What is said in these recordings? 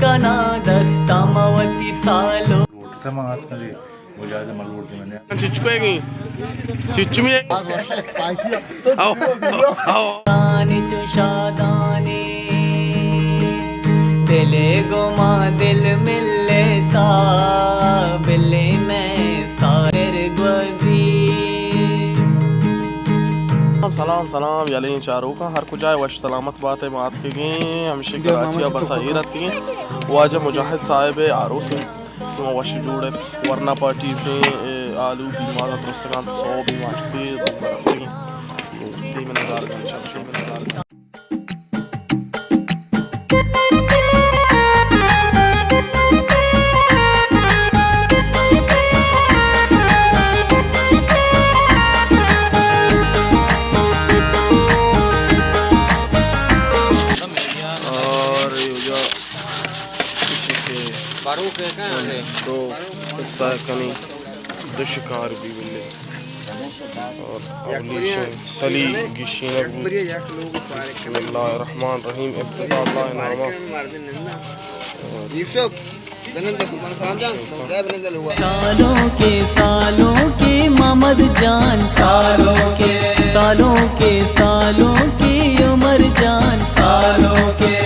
کنا دستا ما وتی سالو۔ لوٹتا ما آتکا دے، مجاہد ما لوٹ دے منے۔ چچکو ہے گئی؟ چچمی ہے؟ آو، آو۔ آنی تو شادانی، دل گما دل ملتا، بلے میں ساحر گوزی۔ سلام، سلام، سلام، یلیں چاروکاں، ہر کجا وش سلامت بات ئے، ما اتکگیں، ہمشی کراچی ءَ بس ءَ ایر اتکگیں۔ واجہ مجاہد صاحب ءِ آروس اِنت، شما وش جوڑ ئے، ورنا پارٹی اِنت، اے، آلو بیمار درستگاں، سو بیمار، دیم نظار گن، شمشی نظار گن۔ اور یہ جو کسی کے باروک ہے کہاں ہے؟ دو قصہ کنی، دو شکار بھی ملے۔ اور اولی شے تلی گشینگ بو۔ بسم اللہ الرحمن الرحیم، ابتدا اللہ نامہ۔ سالوں کے سالوں کے محمد جان، سالوں کے، سالوں کے سالوں کے عمر جان، سالوں کے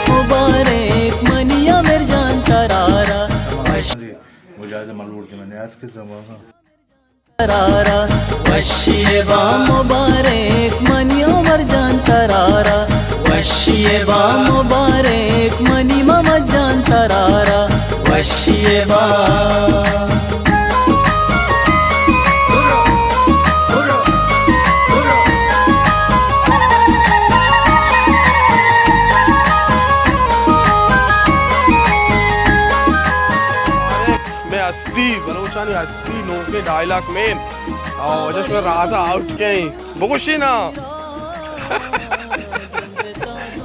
مبارک منی عمر جان ترارا۔ مجاہد ملوڑ کے میں نے آج کے زمانہ ترارا، وشی با مبارک منی عمر جان ترارا، وشی با مبارک منی محمد جان ترارا، وشی با۔ میں ہستی، بلوچانی ہستی، نوکیں ڈائیلاگ مین۔ او، واجہ شما راز آؤٹ کئیں۔ بگوشی نا۔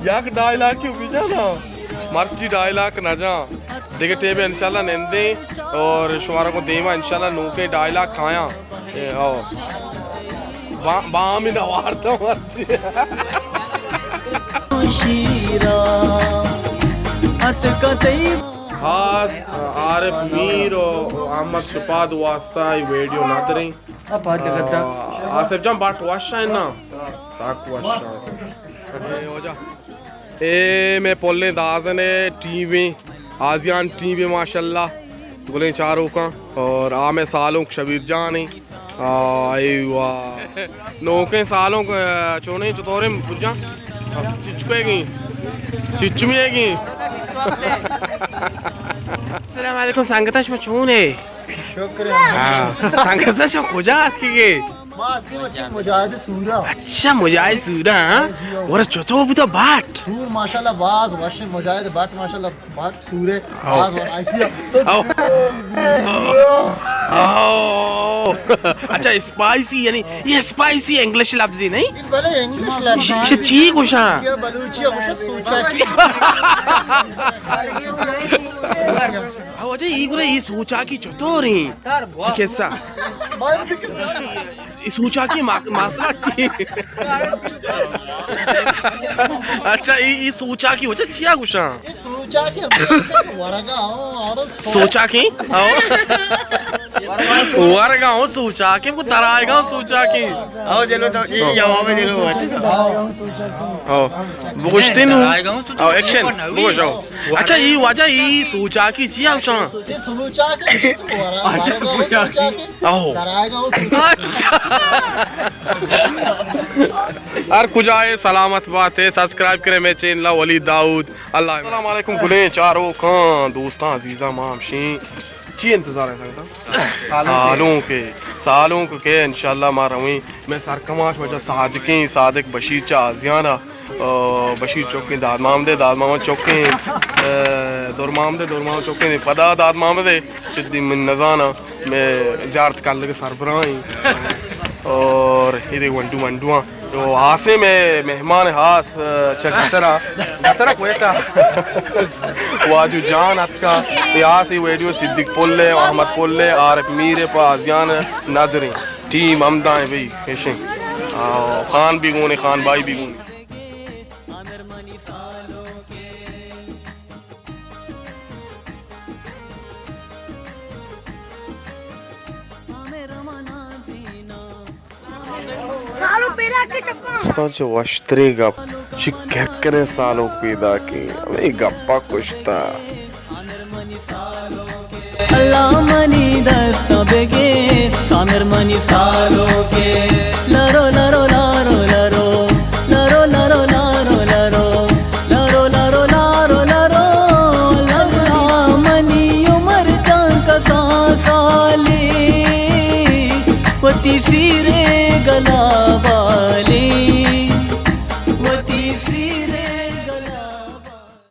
یک ڈائیلاگ کیوں بجا نا۔ مرچی ڈائیلاگ نہ جاں۔ دگہ ٹیبے انشاءاللہ نندیں اور شمارا کو دیما انشاءاللہ نوکیں ڈائیلاگ کایاں۔ اے، او۔ با-، بامی نوارتا مرچی۔ شیرا، اتکا تئی خاص عارف میر و احمد شپاد واسطہ ای ویڈیو نہ دریں۔ آ، آصف جان، بٹ وش ہے نا؟ سک وش ہے۔ اے واجہ۔ اے میں پلیں دازن ہے، ٹیم ہے، آزیان ٹیم ہے، ماشاءاللہ۔ گلیں چاروکاں۔ اور آ میں سالونک شبیر جان ہیں۔ آ، اے واہ۔ نوکیں سالونک، آ، چونیں چطوریں بجاں؟ چچکو ہے گی؟ چچمی ہے گی؟ السلام علیکم سنگتاں، شما چون ہے؟ شکر ہے۔ ہاں۔ سنگتاں، شما کجا اتکگے؟ ما اتکگیں مجاہد سورا۔ اچھا، مجاہد سورا، ہاں؟ جی، ہاں۔ ورا چطور بوتا بٹ؟ سور ماشاءاللہ باز وش، مجاہد بٹ ماشاءاللہ بٹ سورے، او۔ باز وش، ایسی ہے۔ او۔ او۔ اچھا، اسپائسی، یعنی یہ اسپائسی انگلش لفظی نہیں؟ بلے انگلش لفظ۔ ش-، ش-، چی گوشاں؟ یہ بلوچی ہے، گوشاں سوچاکی۔ او، اچھا، یہ گوشاں، یہ سوچاکی چطور ہیں؟ چی قصہ؟ اے سوچاکی ما-، ماسا چی؟ اچھا، اے، اے سوچاکی وجہ چیا گوشاں؟ اے سوچاکی ورگا ہوں، اور سوچاکی؟ ہاں۔ ورگا ہوں سوچاکی، کو درائے گا ہوں سوچاکی۔ آؤ، چلو تو، اے جواب دے لو۔ ہاں۔ بگوشتے نو۔ درائے گا ہوں سوچاکی۔ آؤ، ایکشن۔ بگوش، آؤ۔ اچھا، اے واجہ، اے سوچاکی چیا گوشاں؟ اے سوچاکی۔ اچھا، سوچاکی۔ آہو۔ اچھا۔ ہر کجا ہے سلامت بات ہے، سبسکرائب کریں میں چینل ولید داؤد۔ اللہ۔ السلام علیکم گلیں چاروکاں، دوستاں، عزیزاں، ما ہمشیں چی انتظار ہے سنگتاں؟ سالوں کے، سالوں کے انشاءاللہ ما رویں۔ میں سرکماش وجہ صادقیں، صادق بشیر چا آزیانا۔ آ، بشیر چکیں داد محمد، داد محمد چکیں، آ، دور محمد، دور محمد چکیں پدا داد محمد، چدی من نزاناں، میں زیارت کلگ سربراہیں۔ اور ادے ونڈو منڈواں۔ تو آسے میں مہمان خاص، آ، چہ گترا، گترا کوئٹہ۔ واجو جان اتکا۔ یہ آسے ویڈیو صدیق پل ہے، احمد پل ہے، عارف میر ہے، پہ آزیان ندریں۔ ٹیم ہمدائیں بھئی، ایشیں۔ آ، خان بیگونے، خان بھائی بیگونے۔ سالو پیدا کے چکا۔ ساں چہ وشتریں گپ چہ کہکنیں سالو پیدا کے ہمیں گپا کشتا۔ اللہ منی دست بگیر، سامر منی سالو کے۔